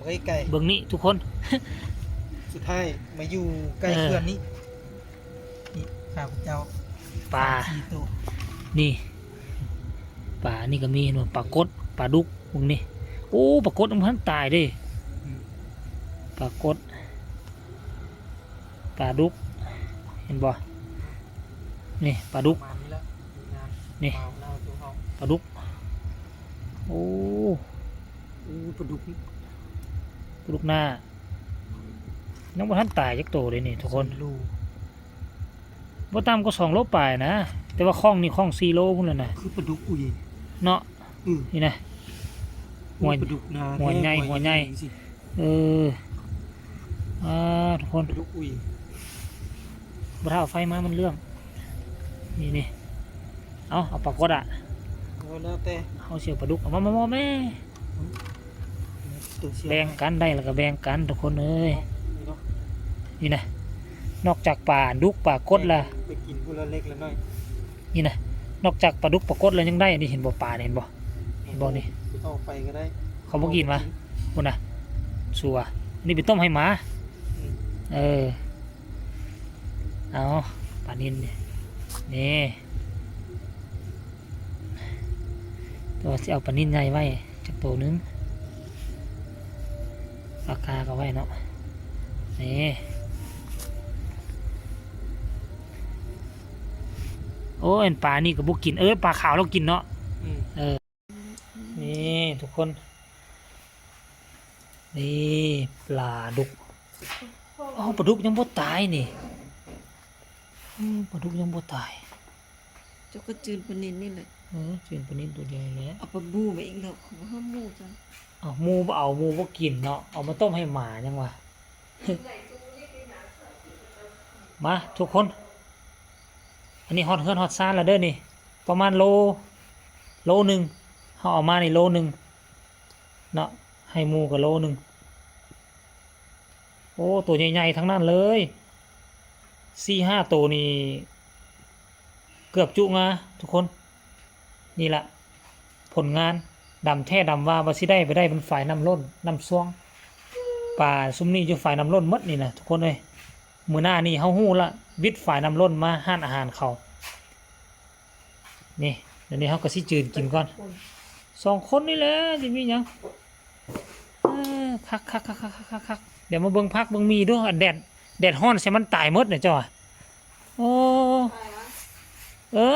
ເຮີ້ຍ ໄກ່ ເບິ່ງນີ້ທຸກຄົນ ສຸດທ້າຍມາຢູ່ໃກ້ ເອີ ເຂື່ອນນີ້ ນີ້ຂ້າພະເຈົ້າ ປາ ສາມສີ່ໂຕ ນີ້ ປານີ້ກໍມີ ເຫັນບໍ່ ປາກົດ ປາດຸກ ເບິ່ງນີ້ ໂອ້ ປາກົດຍັງບໍ່ທັນຕາຍເດ້ ອືມ ປາກົດ ປາດຸກ ເຫັນບໍ່ ນີ້ປາດຸກ ປະມານນີ້ແຫຼະ ນີ້ ປາດຸກ ໂອ້ ໂອ້ ປາດຸກ ປາດຸກນາ ຍັງບໍ່ທັນຕາຍຈັກໂຕເດ້ນີ້ທຸກຄົນ ໂລ ບໍ່ຕ່ຳກວ່າສອງໂລປາຍນະ ແຕ່ວ່າຂ້ອງນີ້ຂ້ອງສີ່ໂລພຸ້ນແຫຼະນະ ຄືປາດຸກອຸຍເນາະ ອືມ ນີ້ນະ ໂອ້ ຫົວ ປາດຸກນາ ຫົວໃຫຍ່ ແທ້ ຫົວໃຫຍ່ ຫົວໃຫຍ່ຈັ່ງຊີ້ ເອີ ອ່າ ທຸກຄົນ ປາດຸກອຸຍ ບໍ່ຖ້າເອົາໄຟມາມັນເຫຼືອງ ນີ້ ນີ້ ເອົາ ເອົາປາກົດອະ ເອົາແລ້ວແຕ່ ເຮົາຊິເອົາປາດຸກ ເອົາມາ ມາ ມາແມ່ ແບ່ງກັນ ໄດ້ແລ້ວກໍແບ່ງກັນທຸກຄົນເອີຍ ນີ້ນະ ນອກຈາກປາດຸກປາກົດລະ ໄປກິນຜູ້ລະເລັກລະນ້ອຍ ນີ້ນະ ນອກຈາກປາດຸກປາກົດລະຍັງໄດ້ ນີ້ເຫັນບໍ່ ປານີ້ເຫັນບໍ່ ເຫັນບໍ່ນີ້ ເອົາໄປກໍໄດ້ ເຂົາບໍ່ກິນຫວາ ບໍ່ກິນ ພຸ້ນນະ ຊົ່ວ ນີ້ໄປຕົ້ມໃຫ້ໝາ ອືມ ເອີ ເອົາ ປານິນນີ້ ນີ້ ແຕ່ວ່າຊິເອົາປານິນໃຫຍ່ໄວ້ຈັກໂຕໜຶ່ງ ປາກາກໍໄວ້ເນາະ ນີ້ ໂອ້ຍ ປານີ້ກໍບໍ່ກິນ ເອີ ປາຂາວລາວກິນເນາະ ອືມ ເອີ ນີ້ທຸກຄົນ ນີ້ປາດຸກ ເອົ້າ ປາດຸກຍັງບໍ່ຕາຍນີ້ ເອີ ປາດຸກຍັງບໍ່ຕາຍ ເຈົ້າກໍຈືນປານິນນີ້ແຫຼະ ເອີ ຈືນປານິນໂຕໃຫຍ່ແຫຼະ ເອົາປາບູມາອີກແລ້ວ ເຂົາບໍ່ເອົາໝູຈັ່ງ ເອົາໝູບໍ່ເອົາ ໝູບໍ່ກິນເນາະ ເອົາມາຕົ້ມໃຫ້ໝາຍັງວ່າ ມາທຸກຄົນ ອັນນີ້ຮອດເຮືອນຮອດຊານແລ້ວເດີນີ້ ປະມານໂລ ໂລໜຶ່ງ ເຮົາເອົາມານີ້ໂລໜຶ່ງເນາະ ໃຫ້ໝູກໍໂລໜຶ່ງ ໂອ້ ໂຕໃຫຍ່ໆທັງນັ້ນເລີຍ ສີ່ຫ້າໂຕນີ້ ເກືອບຈຸງາທຸກຄົນ ນີ້ລະ ຜົນງານ ດຳແທ້ດຳວ່າ ວ່າຊິໄດ້ໄປໄດ້ມັນຝາຍນ້ຳລົ້ນ ນ້ຳຊ່ວງ ປາຊຸມນີ້ຢູ່ຝາຍນ້ຳລົ້ນໝົດນີ້ນະທຸກຄົນເອີຍ ມື້ໜ້ານີ້ເຮົາຮູ້ລະ ວິດຝາຍນ້ຳລົ້ນມາຮ້ານອາຫານເຂົາ ນີ້ ດຽວນີ້ເຮົາກໍຊິຈືນກິນກ່ອນ ສອງຄົນນີ້ແຫຼະ ຊິມີຫຍັງ ເອີ ຄັກໆໆໆໆ ດຽວມາເບິ່ງຜັກເບິ່ງໝີ່ດູ ອັນແດດ ແດດຮ້ອນໃສ່ມັນຕາຍໝົດນະເຈົ້າ ໂອ້ ເອີ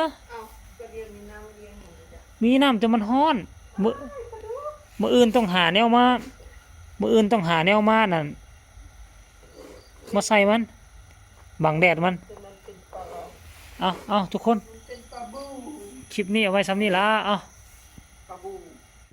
ມີນ້ຳແຕ່ມັນຮ້ອນ ມື້ ມື້ອື່ນຕ້ອງຫາແນວມາ ມື້ອື່ນຕ້ອງຫາແນວມານັ້ນ ມາໃສ່ມັນ ບັງແດດມັນ ເອົາ ເອົາ ທຸກຄົນ ຄລິບນີ້ເອົາໄວ້ຊ່ຳນີ້ລະ ເອົາ.